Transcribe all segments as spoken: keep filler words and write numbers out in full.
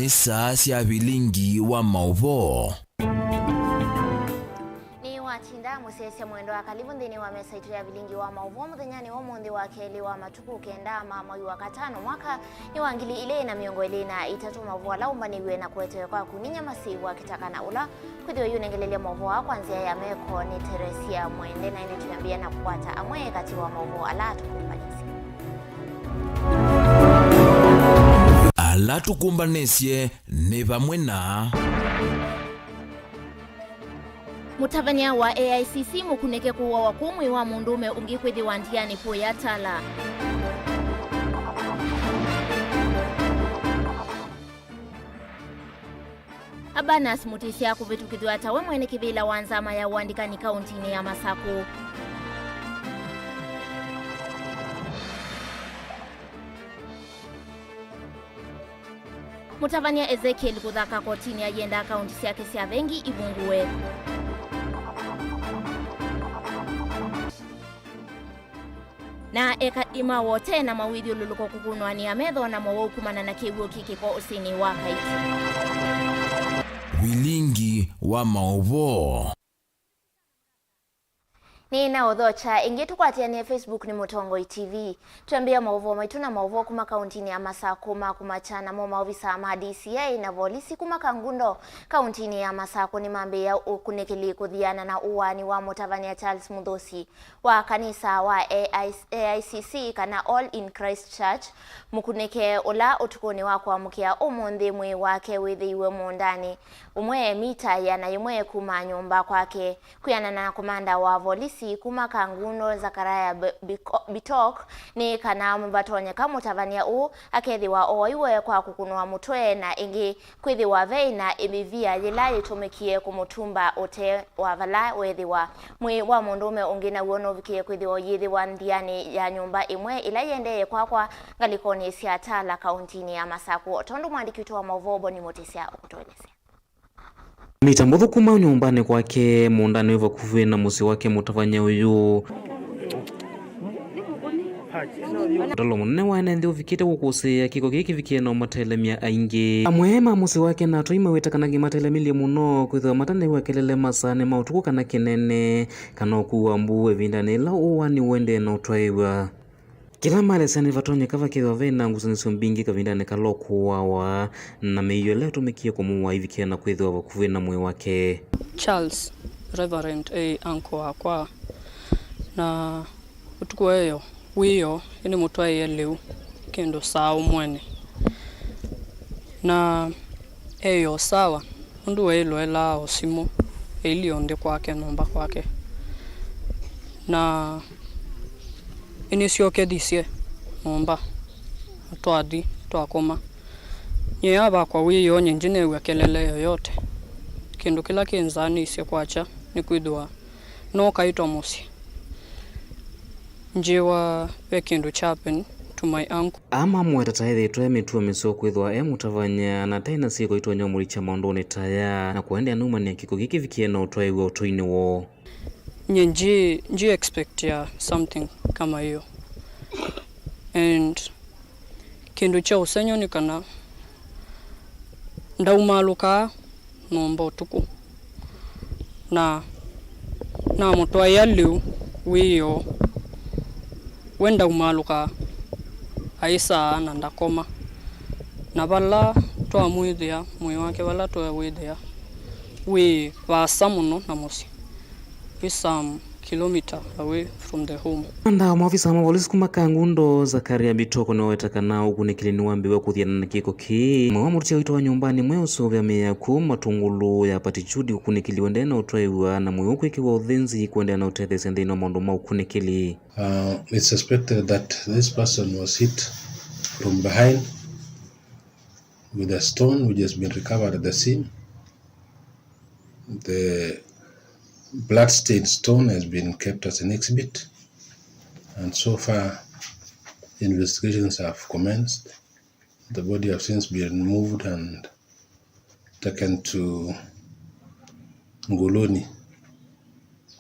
Saa sya vilingi wa maũvoo. Nĩ watinda mũsyaĩĩsya mwendwa, karibu nthĩnĩ wa mesa itũ ya vilingi wa maũvoo mũthenyanĩ wa ũmũnthĩ wa kelĩ wa matukũ kenda ma mwai wa katano mwaka nĩ wa ngili ilĩ na mĩongo ĩlĩ na itatũ. Maũvoo ala ũmbanĩw'e na kũetewe kwaku nĩ Nyamasi wa Kĩtaka na ũla kwĩthĩwa yũnengelelya maũvoo aa kwa nzĩa ya meko nĩ Teresia Mwende, na ĩndĩ twĩambĩĩa na kũkwata amwe katĩ wa maũvoo ala tũkũmbanĩsye. Ala tũkũmbanĩsye nĩ vamwe na. Mũtavany'a wa A I C C mũkunĩke kũawa kũu mwĩĩ wa mũndũũme ũngĩ kwĩthĩwa ndianĩ kũya Tala. Abanas Mutisya kũvĩtũkĩthw'a ta we mwene kĩvĩla wa nzama ya ũandĩkani kauntinĩ ya Masakũ. Mũtavany'a Ezekiel kũthaka kotinĩ ayenda akaunti syake sya vengi ivungũwe. Na eka ima wote na mawĩthyũlũlũko kũkũnwanĩa metho na mowau kumana na kĩw'ũ kĩkĩko ũsĩnĩ wa Kaiti. Vilingi wa maũvoo. Nĩ na ũthokya ĩngĩ tũkwatĩanĩe Facebook nĩ Mũtongoi T V. Twambĩĩa maũvoo maitũ na maũvoo kuma kauntinĩ ya Masakũ ma kũmakya namo maovisa ma D C I na volisi kuma Kangundo kauntinĩ ya Masakũ nĩmambĩĩa ũkunĩkĩli kũthiana na ũaani wa mũtavany'a Charles Muthosi wa kanisa wa A I C C kana All in Christ Church, mũkunĩke ũla ũtukũnĩ wa kũamũkĩa ũmũnthĩ mwĩĩ wake wĩthĩiwe mũũndanĩ ũmwe mita ĩana yĩmwe kuma nyũmba kwake. Kwĩanana na komanda wa volisi kuma Kangundo, Zachariah Bi-, Biko-, Bitok, nĩ kana vatonyeka mũtavany'a ũũ akethĩwa oiwe kwa kũkũnwa mũtwe na ĩngĩ kwĩthĩwa veĩ na ĩmĩvia yĩla yĩtũmĩkie kũmũtumba ũtee wa vala weethĩwa. Mwĩĩ wa mũndũũme ũngĩ naw'o nũvikĩe kwĩthĩwa ũyĩthĩwa nzianĩ ya nyũmba ĩmwe ĩla yĩendee kwakwa ngalĩkonĩ sya Tala, kauntinĩ ya Masakũ, o tondũ mwandĩki witũ wa maũvoo Boni Mũtĩsya ũkũtũelesya. Mita mũthũ kuma nyũmbanĩ kwake, mũũndanĩ wĩ vakuvĩ na mũsyĩ wake mũtavany'a ũyũ. Ũtalo mũnene wa ene nthĩ ũvikĩte kũkũsĩĩa kĩko kĩĩ kĩvikie na ũmatelemya aingĩ. Amwe ma mũsyĩ wake na atũi mawĩte kana kĩmatelemilye mũno kwĩthĩwa matanew'a kelele masaanĩ ma ũtukũ kana kĩnene kana ũkuu wa mbuu ĩvindanĩ yĩla ũaani ũendee na ũtwaĩw'a. Kĩla malesya nĩvatonyeka vakethĩwa ve na ngusanĩsyo mbingĩ kavindanĩ kala ũkũawa, na mĩio ĩla ĩtũmĩkie kũmũaa ĩvikĩe na kwĩthĩwa vakuvĩ na mwĩĩ wake. Charles, Reverend, ĩ uncle wakwa, na ũtukũ eyo wĩoo ĩnĩmũtwaĩe lĩu kĩndũ saa ũmwenĩ, na eĩo sawa. Ũndũ weĩloelaa o simũ ĩilye o nthĩ kwake nyũmba kwake, na ĩnĩsyokethisye nyũmba, na twathi twakoma. Nyie avakwa wĩoo, nyie ndinew'a kelele yoyote. Kĩndũ kĩla kĩnzaanĩisye kwakya nĩkwĩthĩwa nookaĩtwa mũsyĩ. Njĩwa ve kĩndũ kya happen to my uncle. Aa mamũweta ta ethĩĩtwe e mĩtuo mĩseo kwĩthĩwa e mũtavany'a na ataĩ na syĩko itonya ũmũlikya maũndũnĩ ta aya, na kũendeea nũmanĩa kĩko kĩĩ kĩvikie na ũtwaĩw'a ũtũinĩ woo. Nye nji, nji expectia something kama hiyo. And kĩndũ kya ũsengy'o nĩ kana ndaumaalũkaa nyũmba ũtukũ, na namũtwaĩa lĩu wĩoo. We ndaumaalũkaa, aĩsaa na ndakoma. Na vala twamwĩthĩa, mwĩĩ wake vala twawĩthĩa wĩ vaasa mũno na mũsyĩ, wĩ some kilometer away from the home. Anda maofisa ma volisi kuma Kangundo, Zakaria Bitoko, nĩwaweta kana ũkunĩkĩli nĩwambĩĩwe kũthiana na kĩko kĩĩ. Ũmwe wa mũtũtya witũ wa nyũmbanĩ mwe ũseũvya mĩĩ ya kw'o Matũngũlũ ya Patty Judy ũkunĩkĩli ũendee na ũtwaĩw'a na mwĩĩ ũkwĩkĩwa ũthĩnzi kũendeea na ũtetheesya nthĩnĩ wa maũndũ ma ũkunĩkĩli. Uh, it's suspected that this person was hit from behind with a stone which has been recovered at the scene. The blood-stained stone has been kept as an exhibit, and so far investigations have commenced. The body have since been moved and taken to Nguluni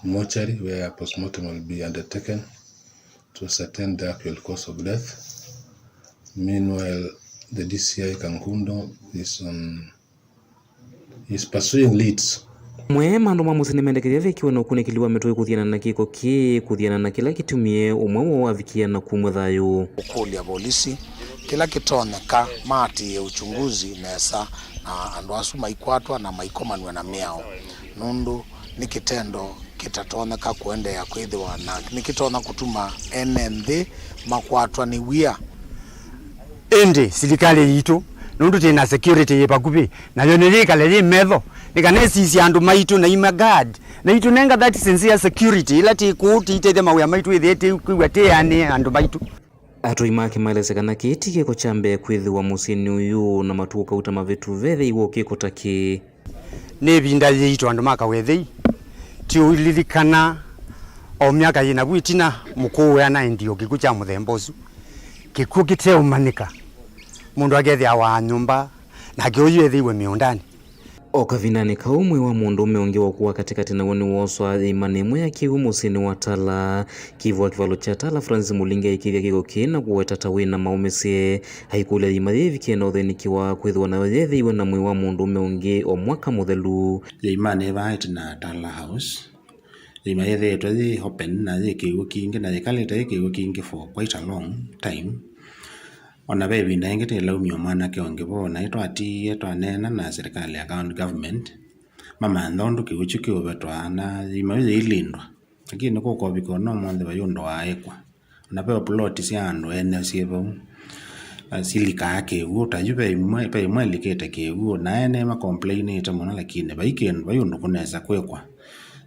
mortuary, where postmortem will be undertaken to ascertain the actual cause of death. Meanwhile, The D C I Kangundo is on, is pursuing leads. Amwe ma andũ ma mũsyĩ nĩmendekethya vekiwe na ũkunĩkĩli wa mĩtũĩ kũthiana na kĩko kĩĩ, kũthiana na kĩla kĩtumie ũmwe woo avikia na kumw'a thayũ. Kũkũlya volisi kĩla kĩtonyeka maatĩĩe uchunguzi nesa na andũ asu maikwatwa na maikomanw'a na mĩao, nũndũ nĩ kĩtendo kĩtatonyeka kũendeea kwĩthĩwa na nĩkĩtonya kũtuma ene nthĩ makwatwa nĩ wia. Ĩndĩ silikalĩ yitũ, nũndũ twĩ na security yĩ vakuvĩ, nayo nĩyĩkale yĩ metho, nĩ kana ĩsisye andũ maitũ na ima guard, na itũnenga that sincere security ĩla twĩ kũu tũitethya mawĩa maitũ ĩthĩe twĩkwĩw'a twĩ anĩ andũ maitũ. Atũi make maelesya kana kĩĩ ti kĩko kya mbee kwĩthĩwa mũsyĩnĩ ũyũ, na matukũ kauta mavĩtu vethĩiwe o kĩko ta kĩĩ. Nĩ ĩvinda yĩito andũ ma Kawethei, tũililikana o myaka yĩ navu ĩtina mũkũũ weana endio kĩkw'ũ kya mũthemba ũsu, kĩkw'ũ kĩteũmanyĩka, mũndũ akethĩawa nyũmba, nake ũyu ethĩiwe mĩũndanĩ. O kavindanĩ kau, mwĩĩ wa mũndũũme ũngĩ wa ũkũũ wa katĩkatĩ naw'o nĩwooswa yĩimanĩ ĩmwe ya kĩw'ũ mũsyĩnĩ wa Tala. Kĩvũa kĩvalo kya Tala, Francis Mũlingi aikĩthya kĩko kĩĩ na kũweta ta wĩ na maũmĩsye. Aikũlya yĩima yĩĩ ĩvikie na ũthĩnĩkĩwa kwĩthĩwa nayo yeethĩiwe na mwĩĩ wa mũndũũme ũngĩ o mwaka mũthelu. Yĩimanĩ vaa ĩtina Tala House, yĩima yĩthĩĩtwe yĩ open na yĩ kĩw'ũ kingĩ na yĩkalĩte yĩ kĩw'ũ kingĩ for quite a long time. O na ve ĩvinda yĩngĩ nĩlaumie mwanake ũngĩ vo, na nĩtwatiie twaneena na silikalĩ ya county government mamantha ũndũ kĩw'ũ kyu kĩũvetwa na yĩima yu yĩilindwa. Lakini kũkovika o na ũmũnthĩ vai ũndũ waaĩkwa. O na ve plot sya andũ ene syĩ vau, na silikaa kĩw'ũ ta yu, ve imwe, ve imwe ilikĩte kĩw'ũ, na ene makomplainĩte mũno, lakini vai kĩndũ, vai ũndũ kũnesa kwĩkwa.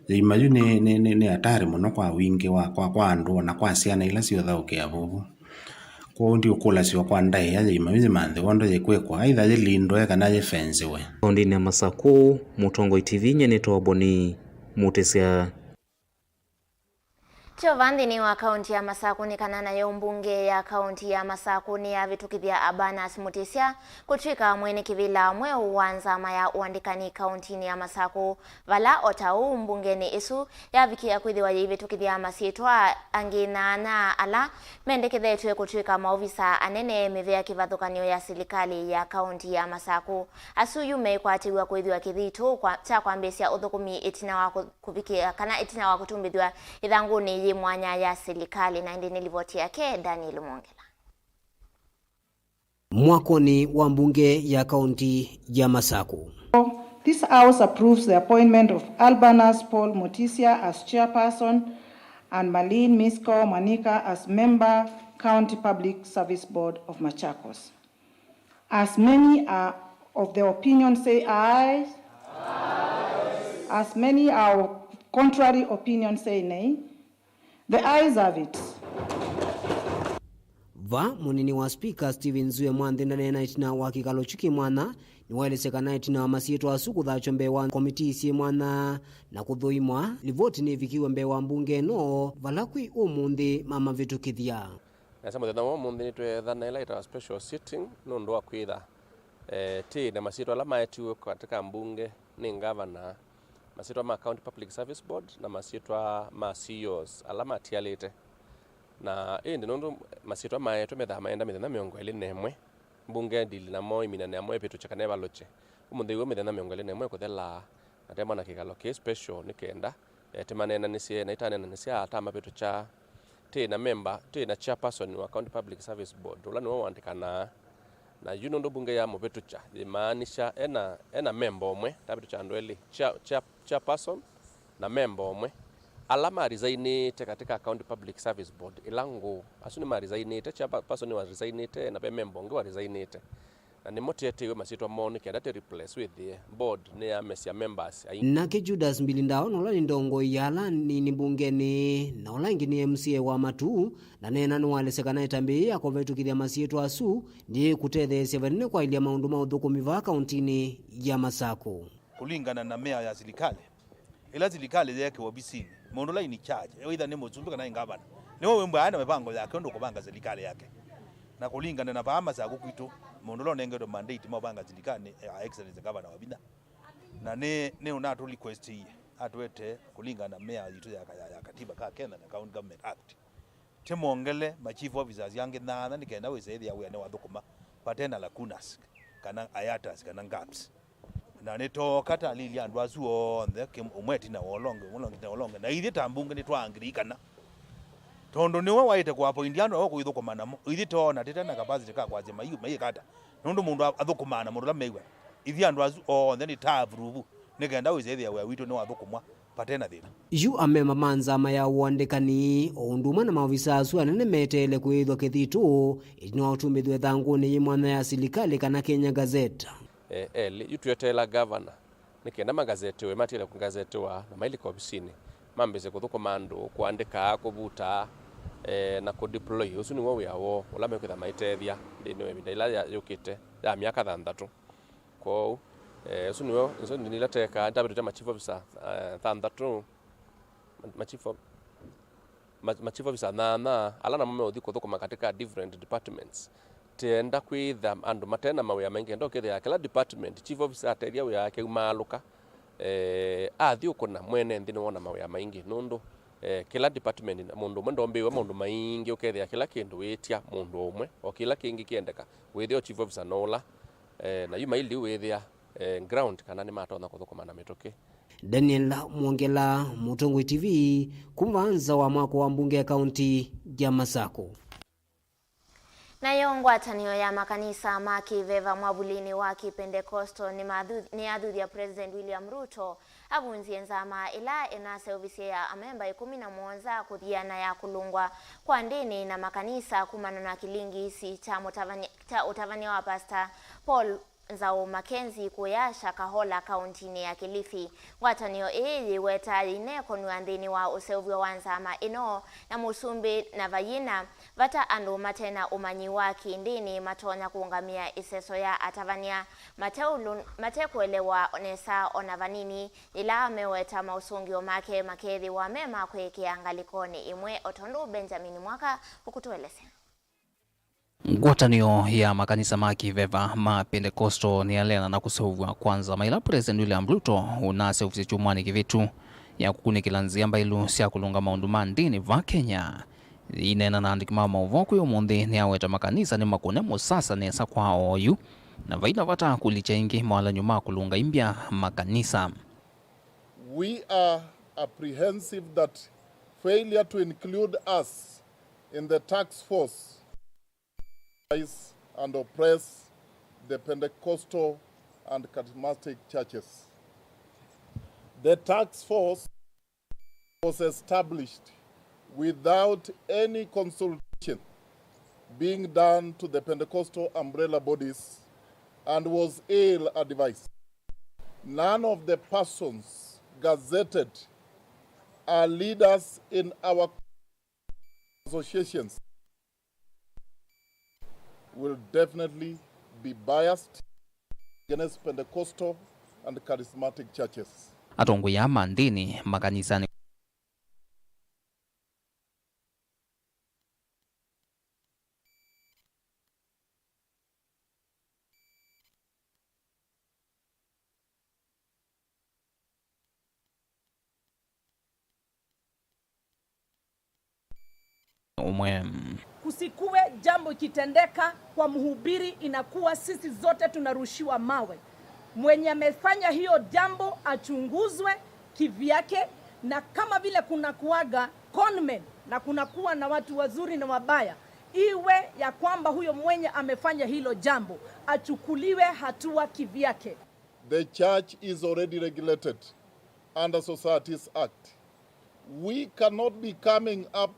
Yĩima yu nĩ, nĩ, nĩ, nĩ hatari mũno kwa wingĩ wa, kwa, kwa andũ, o na kwa syana ila siũthaũkĩa vuvu. Kwoou ndiũkũlasya kwa ndaĩa yĩima yu yĩmanthĩwe ũndũ yĩkwĩkwa, aitha yĩlindwe kana yĩfensiwe. Kaũntĩnĩ ya Masakũ, Mũtongoi T V, nyie nĩtawa Boni Mũtĩsya. Kyova nthĩnĩ wa kaũnti ya Masakũ nĩ kana nayo mbunge ya kaũnti ya Masakũ nĩyavĩtũkĩthya Abanas Mũtĩsya kũtw'ĩka mwene kĩvĩla mweũ wa nzama ya ũandĩkani kaũntinĩ ya Masakũ, vala o ta ũu mbungenĩ ĩsu yavikĩa kwĩthĩwa yĩivĩtũkĩthya masyĩtwa angĩ na ana ala mendekethetw'e kũtw'ĩka maovisa anene mĩvĩa kĩvathũkany'o ya silikalĩ ya kaũnti ya Masakũ. Asu yu meĩkwatĩw'a kwĩthĩwa kĩthitũ kwa, kya kwambĩĩsya ũthũkũmi ĩtina wa kũ-, kũvikĩa kana ĩtina wa kũtumbĩthw'a ĩthangũnĩ yĩ mwanya ya silikalĩ. Na ĩndĩ nĩ livoti yake Daniel Mwongela. Mwakonĩ wa mbunge ya kaũnti ya Masakũ. This House approves the appointment of Albanus Paul Mutisia as chairperson and Marlene Misko Mwanika as member, County Public Service Board of Machakos. As many are of the opinion, say aye. As many are of contrary opinion, say nay. The ayes have it. Va mũnini wa spika Stephen Zue Mwanthi ndaneena ĩtina wa kĩkalo kyu kĩ mwanya, nĩwaelesya kana ĩtina wa masyĩtwa asu kũthachwa mbee wa komitii syĩ mwanya na kũthũimwa, livoti nĩvikiwe mbee wa mbunge ĩno vala kwĩ ũmũnthĩ mamavĩtũkĩthya. Nesa mũthenya wa ũmũnthĩ nĩtweethana ĩla ĩtawa special sitting nũndũ wa kwĩtha, eh, tĩ na masyĩtwa ala maetiwe katika mbunge nĩ ngavana, masyĩtwa ma County Public Service Board na masyĩtwa ma C E Os ala matialĩte. Na ĩndĩ nũndũ masyĩtwa maetwe methaa maenda mĩthenya mĩongo ĩlĩ na ĩmwe, mbunge ndili namo, ĩminane namo, ĩvĩtũkye kana ĩvalũkye. Ũmũnthĩ w'o mĩthenya mĩongo ĩlĩ na ĩmwe ĩkũthela, na twemana kĩkalo kĩ special nĩ kenda, eh, tĩmaneenanĩsye, na itaneenanĩsya atamavĩtũkya, tĩ na memba, tĩ na chairperson wa County Public Service Board, ũla nĩwe ũandĩkanaa. Na yu nũndũ mbunge yamũvĩtũkya, yĩmaanisha ena, ena memba ũmwe, ndavĩtũkya andũ elĩ, chair, chair, chairperson na memba ũmwe. Ala ma resignĩte katika County Public Service Board ĩla ngũũ, asu nĩ ma resignĩte, chairperson wa resignĩte, na ve memba ũngĩ wa resignĩte. Na nĩmo tĩetĩwe masyĩtwa moo nĩ kenda tĩ replace wĩthĩe board nĩyamesya members aingĩ. Nake Judas Mbilindao, na ũla nĩ ndongoi ya ala anini mbungenĩ, na ũla ĩngĩ nĩ M C A wa Matuu, ndaneena nĩwaelesya kana ĩtambya yĩĩ ya kũvĩtũkĩthya masyĩtwa asu ndĩĩkũtetheesya vanene kwaĩlya maũndũ ma ũthũkũmi vaa kaũntinĩ ya Masakũ. Kũlingana na mĩao ya silikalĩ, ĩla silikalĩ yeekĩwa ovisinĩ, mũndũ ũla in charge, either nĩ mũsumbĩ kana nĩ ngavana, nĩwe wĩmbwaa na mĩvango yake ũndũ ũkũvanga silikalĩ yake. Na kũlingana na vaa Masakũ kwitũ, mũndũ ũla ũnengetwe mandate ma ũvanga silikalĩ nĩ, eh, Excellency Governor Wavinya. Na nĩ, nĩ ũnatũ requestie atwete kũlingana na mĩao yitũ ya, ya, ya katiba ka Kenya na County Government Act. Tĩmwongele ma chief officers angĩ thanthatũ nĩ kenda wĩse ĩthĩa wĩa nĩwathũkũma. Vate na lacunas, kana hiatus, kana gaps. Na nĩtooka talilye andũ asu onthe, kĩ-, ũmwe ĩtina wa ũla ũngĩ, ũla ũngĩ ĩtina wa ũla ũngĩ. Na ithyĩ ta mbunge nĩtwaangĩlĩi kana, tondũ nĩwe waĩte kũapointi andũ ao kũithũkũma namo, ithyĩ toona tĩte na capacity ka kwasya mai-, maiĩka ata. Nũndũ mũndũ a-, athũkũmaa na mũndũ ũla mew'a. Ithyĩ andũ asu onthe nĩ ta avuruvu, nĩ kenda wĩsĩ ĩthĩa wĩa witũ nĩwathũkũmwa vate na thĩna. Yu amemba ma nzama ya ũandĩkani, o ũndũ ũmwe na maovisa asu anene meteele kwĩĩthwa kĩthitũ, ĩtina wa ũtumbĩthw'a ĩthangũnĩ yĩ mwanya ya silikalĩ kana Kenya Gazette. E, elĩ, yu tweteela gavana, nĩ kenda magazetĩwe, matiele kũgazetĩwa na mailika ovisinĩ, mambĩĩsye kũthũkũma andũ, kũandĩka, kũvuta, e, na kũdeploy. Ũsu nĩw'o wĩa woo, ũla mekwĩtha maitethya nthĩnĩ wa ĩvinda ĩla ya-, yũkĩte, ya myaka thanthatũ. Kwoou, e, ũsu nĩw'o, nĩsyo ndini ila tekaa, ndavĩtũte ma chief officer, e, thanthatũ, ma, ma chief of-, ma, ma chief officer nyanya, ala namo meũthi kũthũkũma katika different departments. Tienda kwĩtha andũ mate na mawĩa maingĩ, enda ũkethĩa kĩla department, chief officer atethya wĩa wake umaalũka, e, athi ũkũna mwene nthĩ nĩwona mawĩa maingĩ, nũndũ, e, kĩla department, mũndũ ũmwe ndombĩĩwe maũndũ maingĩ, ũkethĩa kĩla kĩndũ wĩtya mũndũ ũmwe, o kĩla kĩngĩ kĩendeka, wĩthĩa o chief officer no ũla, e, na yu maili wĩthĩa, e, ground kana nĩmatonya kũthũkũma na mĩtũkĩ. Daniel Mwongela, Mũtongoi T V, kuma nza wa mwako wa mbunge ya kaunti ya Masako. Nayo ngwatanĩo ya makanisa ma kĩveva mwavulĩnĩ wa Kĩpendekostũ nĩmathu-, nĩyathuthya President William Ruto avunzye nzama ĩla ĩnaseũvisye ya amemba ĩkũmi na mũonza kũthiana ya kũlũngwa kwa ndĩni na makanisa kumana na kĩlingisi kya mũtavany'a, kya ũtavany'a wa Pastor Paul Nzau Mackenzie kũya Shakahola, kauntinĩ ya Kilifi. Ngwatanĩo ĩĩ yĩweta yĩinekonw'a nthĩnĩ wa ũseũvyo wa nzama ĩno na mũsumbĩ na vayĩna vata andũ mate na ũmanyi wa kĩndĩnĩ matonya kũũngamĩa ĩseso ya atavany'a mate ũlũ, mate kũelewa nesa o na vanini yĩla meweta maũsũngĩo make makethĩwa me ma kwĩkĩa ngalĩkonĩ ĩmwe, o tondũ Benjamin Mwaka ũkũtũelesya. Ngwatanĩo ya makanisa ma kĩveva ma Pentecostal nĩyaleana na kũseũvw'a kwa nzama ĩla President William Ruto ũnaseũvisye kyumwanĩ kĩvĩtu ya kũkunĩkĩla nzĩa mbaĩlu sya kũlũnga maũndũ ma ndĩni va Kenya. Yĩineena na andĩki ma maũvoo kwĩ ũmũnthĩ, nĩyaweta makanisa nĩmakũne mũsasa nesa kwa oyu, na vai na vata kũlikya ĩngĩ mawalany'o ma kũlũnga imbya makanisa. We are apprehensive that failure to include us in the task force and oppress the Pentecostal and charismatic churches. The task force was established without any consultation being done to the Pentecostal umbrella bodies and was ill advised. None of the persons gazetted are leaders in our associations will definitely be biased against Pentecostal and charismatic churches. Atongoi aa ma ndĩni makanisanĩ. Umwe. Kusikuwe jambo ikitendeka kwa mhubiri, inakuwa sisi zote tunarushiwa mawe. Mwenye amefanya hiyo jambo achunguzwe kivyake, na kama vile kuna kuaga conmen na kuna kuwa na watu wazuri na wabaya, iwe ya kwamba huyo mwenye amefanya hilo jambo achukuliwe hatua kivyake. The church is already regulated under Societies Act. We cannot be coming up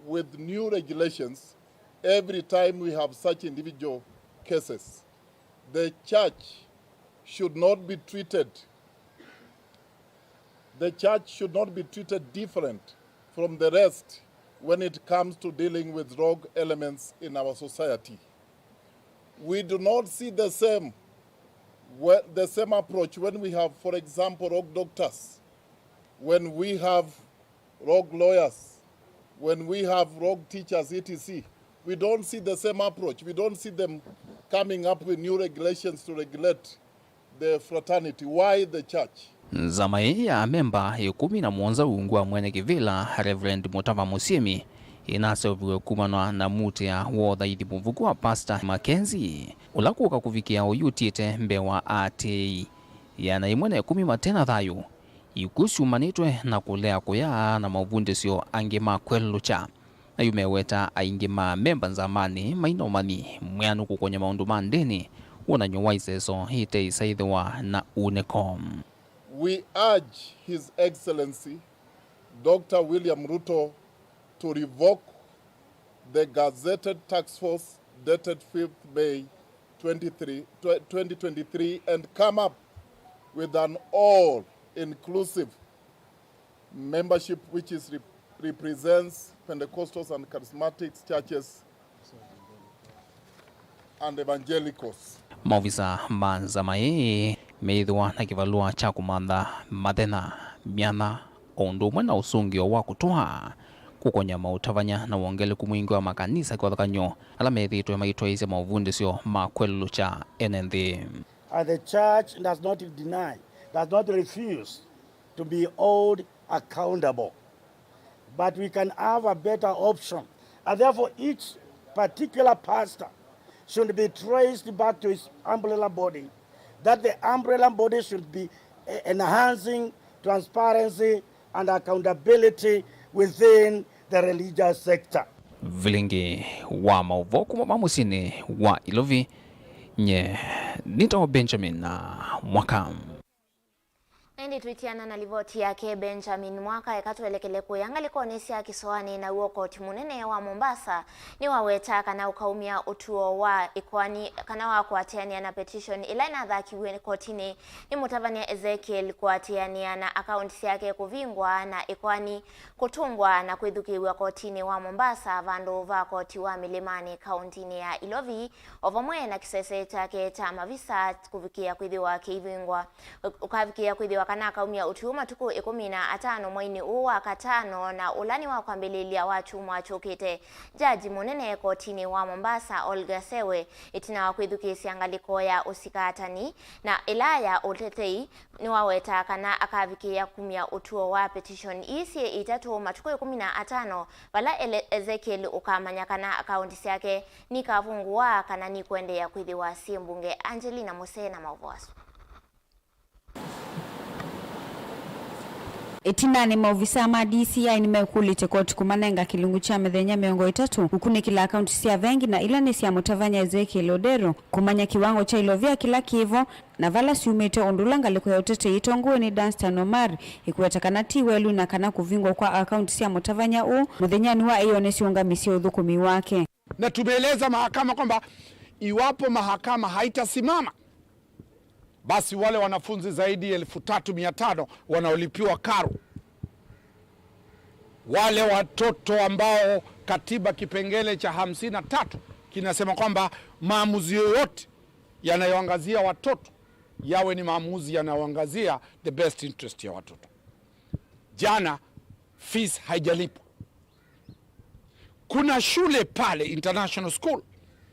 with new regulations every time we have such individual cases. The church should not be treated, the church should not be treated different from the rest when it comes to dealing with rogue elements in our society. We do not see the same, whe-, the same approach when we have, for example, rogue doctors, when we have rogue lawyers, when we have rogue teachers, et cetera. We don't see the same approach. We don't see them coming up with new regulations to regulate the fraternity. Why the church? Nzama ĩĩ ya amemba ĩkũmi na mũonza ungu wa mwene kĩvĩla, Reverend Mũtava Mũsyĩmi, Ĩnaseũviw'e kumanwa na muutĩa wa ũthaithi mũvuku wa Pastor Mackenzie, ũla kũka kũvikĩa ũyutĩte mbee wa aatĩĩi ĩana yĩmwe na ĩkũmi mate na thayũ, ikw'ũ syumanĩtwe na kũlea kũya na maũvundĩsyo angĩ ma kwelũkya. Na yu meweta aingĩ ma amemba nzamanĩ mai na ũmanyi mwĩanũ kũkony'a maũndũ ma ndĩni, wonany'o wa iseso ite isaĩthĩwa na unĩko. We urge His Excellency Doctor William Ruto to revoke the gazetted task force dated fifth May twenty-three, tw-, twenty twenty-three and come up with an all-inclusive membership which is rep-, represents Pentecostals and Charismatics churches and Evangelicals. Maovisa ma nzama ĩĩ meĩthĩwa na kĩvalũa kya kũmantha mathĩna, myanya, o ũndũ ũmwe na ũsũngĩo wa kũtũa, kũkony'a maũtavany'a na wongeleku mwingĩ wa makanisa kĩvathũkany'o ala methĩĩtwe maitwaĩĩsya maũvundĩsyo ma kwelũlũkya ene nthĩ. And the church does not deny, does not refuse to be held accountable. But we can have a better option. And therefore, each particular pastor should be traced back to his umbrella body, that the umbrella body should be eh, enhancing transparency and accountability within the religious sector. Vilingi wa maũvoo kuma ma mũsyĩnĩ wa Ilovi, nye nĩtawa Benjamin Mwaka. Na ĩndĩ twĩtiana na livoti yake Benjamin Mwaka, eka twelekele kũya ngalĩkonĩ sya kĩsoanĩ, naw'o koti mũnene wa Mombasa nĩwaweta kana ũkaumya ũtuo wa ĩkoani kana wa kũatĩanĩa na petition ĩla ĩnathakiw'e kotinĩ nĩ mũtavany'a Ezekiel kũatĩanĩa na akaunti syake kũvingwa na ĩkoani kũtũngwa na kwĩthukĩĩw'a kotinĩ wa Mombasa vandũ va koti wa Mĩlĩmanĩ kauntinĩ ya Ilovi, o vamwe na kĩsese kyake kya mavisa kũvikĩa kwĩthĩwa kĩivingwa. Ũkavikĩa kwĩthĩwa kana akaumya ũtwi ũũ matukũ ĩkũmi na atano mweinĩ ũũ wa katano, na ũla nĩ wa kwambĩlĩlya wa kyumwa kyũkĩte. Jaji mũnene kotinĩ wa Mombasa, Olga Sewe, ĩtina wa kwĩthukĩĩsya ngalĩko ya ũsikatani na ĩla ya ũtetei, nĩwawetaa kana akavikĩĩa kumya ũtuo wa petition ii syĩ itatũ matukũ ĩkũmi na atano, vala Ele-, Ezekiel ũkamanya kana akaunti syake nikavungũwa kana nikũendeea kwĩthĩwa syĩ mbunge. Angelina Musee na maũvoo asu. Ĩtinanĩ, maovisaa ma D C I nĩmekũlĩtye koti kũmanenga kĩlungu kya mĩthenya mĩongo ĩtatũ kũkunĩkĩla akaunti sya vengi na ila nĩ sya mũtavany'a Ezekiel Odero, kũmanya kĩwango kya ilovia kĩla kĩvo, na vala syumĩte, ũndũ ũla ngalĩko ya ũtetei ĩtongoew'e nĩ Danstan Omar ĩkũweta kana ti welu na kana kũvingwa kwa akaunti sya mũtavany'a ũũ mũthenyanĩ wa ĩoo nĩsyũngamisye ũthũkũmi wake. Na tumeeleza mahakama kwamba iwapo mahakama haitasimama, basi wale wanafunzi zaidi ya elfu tatu mia tano wanaolipiwa karo, wale watoto ambao katiba kipengele cha hamsini na tatu kinasema kwamba maamuzi yoyote yanayoangazia watoto yawe ni maamuzi yanayoangazia the best interest ya watoto. Jana fees haijalipwa. Kuna shule pale international school,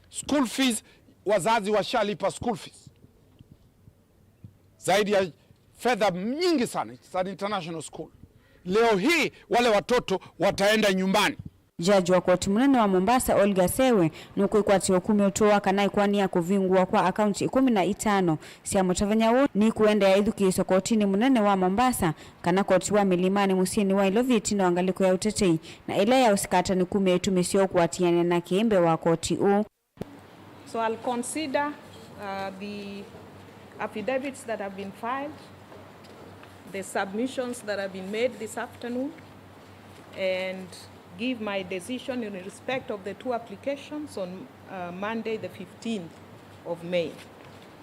school fees, wazazi washalipa school fees zaidi ya fedha nyingi sana. It's an international school. Leo hii wale watoto wataenda nyumbani. Jaji wa koti mũnene wa Mombasa, Olga Sewe, nũkwĩkwatya ũkumyo ũtũo wa kana ĩkoani ya kũvingũwa kwa akaunti ĩkũmi na itano sya mũtavany'a ũũ nikũendeea ithukĩĩsyo kotinĩ mũnene wa Mombasa, kana koti wa Mĩlĩmanĩ mũsyĩnĩ wa Ilovi ĩtina wa ngalĩko ya ũtetei na ĩla ya ũsikatani kumya itumi sya ũkũatĩanĩa na kĩĩ mbee wa koti ũũ. So I'll consider, uh, the affidavits that have been filed, the submissions that have been made this afternoon, and give my decision in respect of the two applications on, uh, Monday, the fifteenth of May.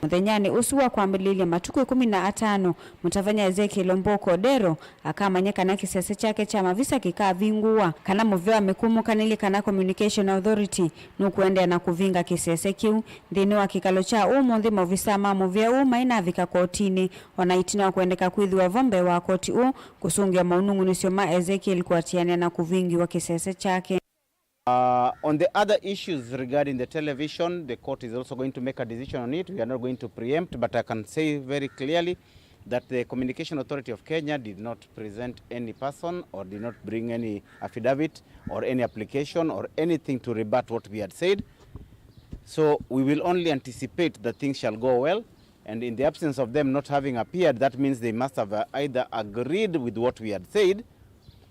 Mũthenyanĩ ũsu wa kwambĩlĩlya matukũ ĩkũmi na atano, mũtavany'a Ezekiel Omboko Odero akamanya kana kĩsese kyake kya mavisa kĩkavingũwa, kana mũvea wa mĩkũmũkanĩlye kana Communication Authority nũkũendeea na kũvinga kĩsese kĩu. Nthĩnĩ wa kĩkalo kya ũmũnthĩ, maovisaa ma mũvea ũũ mainavika kotinĩ, o na ĩtina wa kũendeka kwĩthĩwa vo mbee wa koti ũũ kũsũngĩa maũnung'unĩsyo ma Ezekiel kũatĩanĩa na kũvingĩwa kĩsese kyake. Uh, on the other issues regarding the television, the court is also going to make a decision on it. We are not going to preempt, but I can say very clearly that the Communication Authority of Kenya did not present any person or did not bring any affidavit or any application or anything to rebut what we had said. So we will only anticipate that things shall go well, and in the absence of them not having appeared, that means they must have, uh, either agreed with what we had said,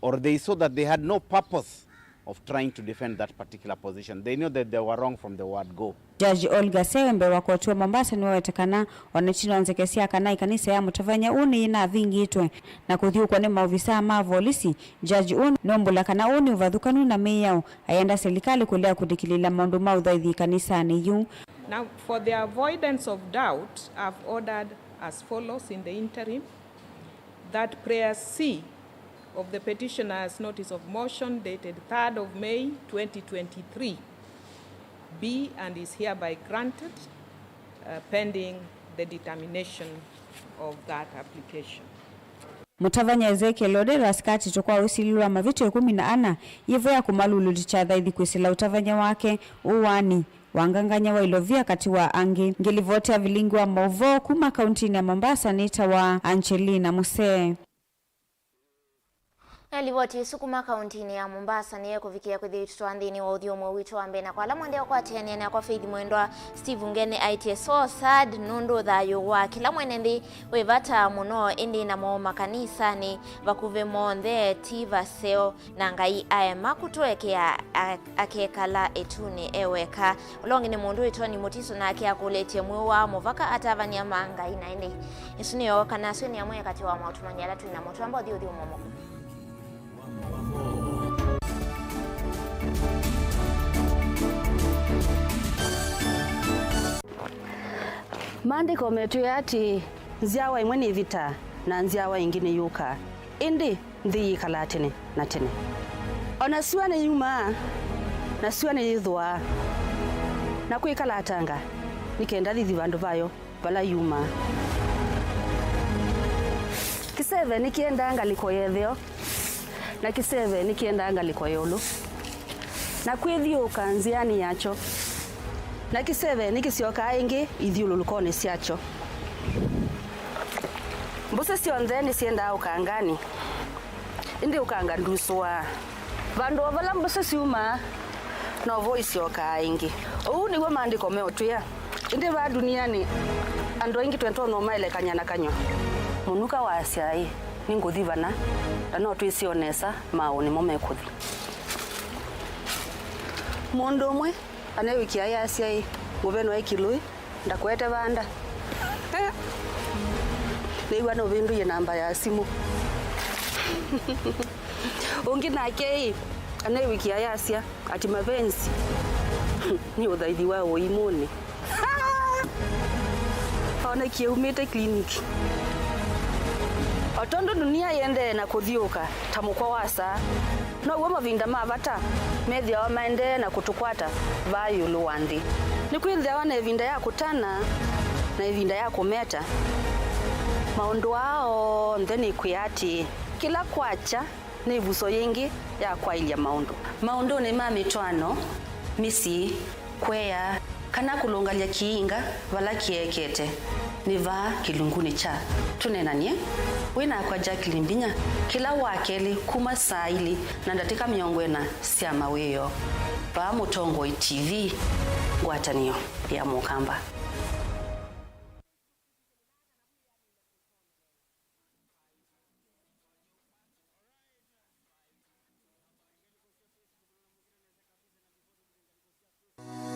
or they saw that they had no purpose of trying to defend that particular position. They knew that they were wrong from the word go. Judge Olga Sewe mbee wa koti wa Mombasa nĩwawete kana o na ĩtina wa nzeke sya kana ĩkanisa ya mũtavany'a ũũ nĩyĩnavingĩtwe na kũthyũũkwa nĩ maovisaa ma volisi, judge ũũ nĩwaumbũla kana ũũ nĩ ũvathũkanu na mĩao, ayenda silikalĩ kũlea kũlikĩlĩĩla maũndũ ma ũthaithi ĩkanisanĩ yu. Now, for the avoidance of doubt, I've ordered as follows in the interim, that prayer C of the petitioner's notice of motion dated third of May twenty twenty-three be and is hereby granted, uh, pending the determination of that application. Mũtavany'a Ezekiel Odero asikatĩtwe kwa ũsilĩlo wa mavĩtyo ĩkũmi na ana yĩvo ya kũmalulutĩkya athaithi kwĩsĩla ũtavany'a wake ũwaani wa ngangany'a wa ilovia katĩ wa angĩ. Ngĩlivoti ya vilingi wa maũvoo kuma kauntinĩ ya Mombasa nĩtawa Angelina Musee. Na livoti ĩsu kuma kauntinĩ ya Mombasa nĩyekũvikĩa kwĩthĩa ĩtũtwaa nthĩnĩ wa ũthyũmũo witũ wa mbee, na kwa ala mwendee ũkwatĩanĩa nakwa Faith Mwendwa, Steve Ngeni aĩtye so sad nũndũ thayũ wa kĩla mwene nthĩ wĩ vata mũno, ĩndĩ namo makanisanĩ vakuvĩ monthe ti vaseo. Na Ngai aema kũtũekea, a-, akekala ĩtunĩ e weka. Ũla ũngĩ nĩ mũndũ wĩ Tony Mutiso, nake akũlĩtye mwĩĩ wa mũvaka atavany'a ma Ngai, na ĩndĩ ĩsu nĩyo kana asu nĩ amwe katĩ wa maũtũmani ala twĩ namo. Twamba ũthi ũthyũmũo mũkuvĩ. Maandĩko metwĩe atĩĩ, nzyawa ĩmwe nĩĩvitaa, na nzyawa ĩngĩ nĩyũkaa, ĩndĩ nthĩ yĩkalaa tene na tene. O na syũa nĩyumaa, na syũa nĩyĩthũaa, na kwĩkalatanga, nĩ kenda thithi vandũ vayo vala yumaa. Kĩseve nĩkĩendaa ngalĩko ya ĩtheo, na kĩseve nĩkĩendaa ngalĩko ya ĩũlũ, na kwĩthyũũka nzĩanĩ yakyo, na kĩseve nĩkĩsyokaa ĩngĩ ithyũlũlũkonĩ syakyo. Mbũsĩ syonthe nĩsyendaa ũkanganĩ, ĩndĩ ũkanga ndusũaa. Vandũ o vala mbũsĩ syumaa, novo isyokaa ĩngĩ. Ũu nĩw'o maandĩko meũtwĩa. Ĩndĩ vaa ndunianĩ, andũ aingĩ twendwa no maelekany'a na kanyw'a. Mũnuka waasya, ĩ, nĩngũthi vana, na no twĩsĩ o nesa maaũ nĩmo mekũthi. Mũndũ ũmwe aneewĩkĩa ayasya, ĩ, ngũvenwa ĩ kĩlũĩ, ndakũete vanda. Nĩw'a nũvĩndũie namba ya simũ. Ũngĩ nake, ĩ, aneewĩkĩa ayasya, ati mapenzi nĩ ũthaithi wa ũimũnĩ. Onekie aumĩte clinic. O tondũ dunia yĩendee na kũthyũũka ta mũkwa wa saa, now'o mavinda ma vata methĩawa maendee na kũtũkwata vaa ĩũlũ wa nthĩ. Nĩkwĩthĩawa na ĩvinda ya kũtana na ĩvinda ya kũmeta. Maũndũ aa onthe nĩkwĩa atĩĩ, kĩla kwakya nĩ ĩvuso yĩngĩ ya kwaĩlya maũndũ. Maũndũnĩ ma mĩtwaano, mĩsyĩ, kũea, kana kũlũngalya kĩinga vala kĩekete, nĩ vaa kĩlungunĩ kya Tũneenany'e wĩ nakwa Jacqueline Mbinya kĩla Wakelĩ kuma saa ilĩ na ndatĩka mĩongo ĩna sya mawĩoo, vaa Mũtongoi T V, ngwatanĩo ya Mũkamba.